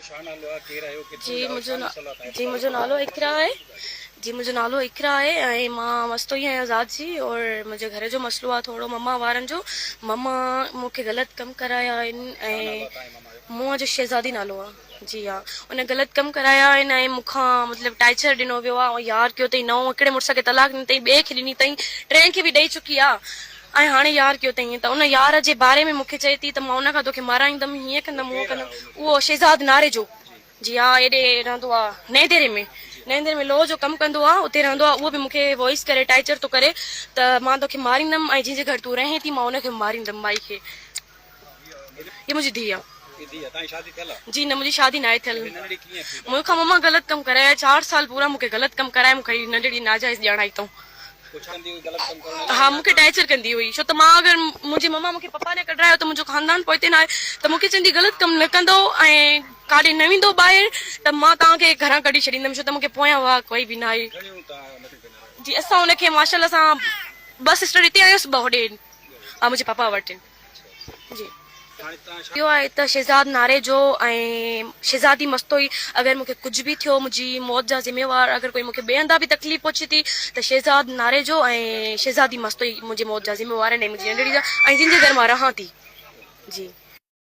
جي منهنجو جي منهنجو نالو اقرا آهي جي منهنجو نالو اقرا آهي ۽ مان مستوئي آهيان ذات جي اور منهنجي گهر جو مسئلو آهي ٿورو مما وارن جو مما مون کي غلط ڪم ڪرايا آهن ۽ مون جو شهزادي نالو آهي جي ها ان غلط ڪم ڪرايا آهن ۽ مون کان مطلب ٽارچر ڏنو ويو آهي ۽ يار ڪيو اٿئي نئون هڪڙي مڙس کي طلاق ڏني اٿئي ٻئي کي ڏني اٿئي ٽئين کي به ڏئي چڪي آهي ۽ هاڻي يار ڪيو اٿئي ته ان يار جي باري ۾ مون کي چئي ٿي ته مان ان کان توکي مارائيندم، هيئن ڪندم هونئن ڪندم. اهو شهزاد ناريجو، جي ها هيڏي رهندو آ نئين ديري ۾، نئين ديري ۾ لوهه جو ڪم ڪندو آ، اتي رهندو آ، اهو به مون کي وائس ڪري ٽارچر ٿو ڪري ته مان توکي ماريندم ۽ جنهن جي گهر تون رهين ٿي مان ان کي به ماريندم مائي کي. هي منهنجي ڌيء آ. جي نه منهنجي شادي ناهي ٿيل. مون کان مما غلط ڪم ڪرايو چار سال پورا مون کي غلط ڪم ڪرائي مون کي هي ننڍڙي ناجائز ڄاڻائي اٿئون. ها مون کي ٽارچر ڪندي هئي ڇو ته مان اگر منهنجي مما مون کي پپا ني ڪڍرايو ته منهنجو خاندان پوئتي نه آهي ته مون کي چوندي غلط ڪم نه ڪندو ۽ ڪاڏي نه ويندو ٻاهر ته مان توهان کي گهران ڪڍي ڇڏيندم ڇو ته مون کي پويان واهه ڪوئي به نه آهي. جي اسان ان کي ماشاءالله سان ٻه سسٽر هتي آيس ٻه هوڏي آهن ها منهنجي پپا وٽ آهن. جي. اهو آهي ته شهزاد ناريجو ۽ شهزادي مستوئي اگر مون کي ڪجهه به ٿيو منهنجي موت جا ذميوار اگر ڪوئي مون کي ٻئي هنڌان به تڪليف پهچي ٿي ته شهزاد ناريجو ۽ شهزادي مستوئي منهنجي موت جا ذميوار آهن ۽ منهنجي ننڍڙي جا ۽ جن جي گهر مان رهان ٿي جي.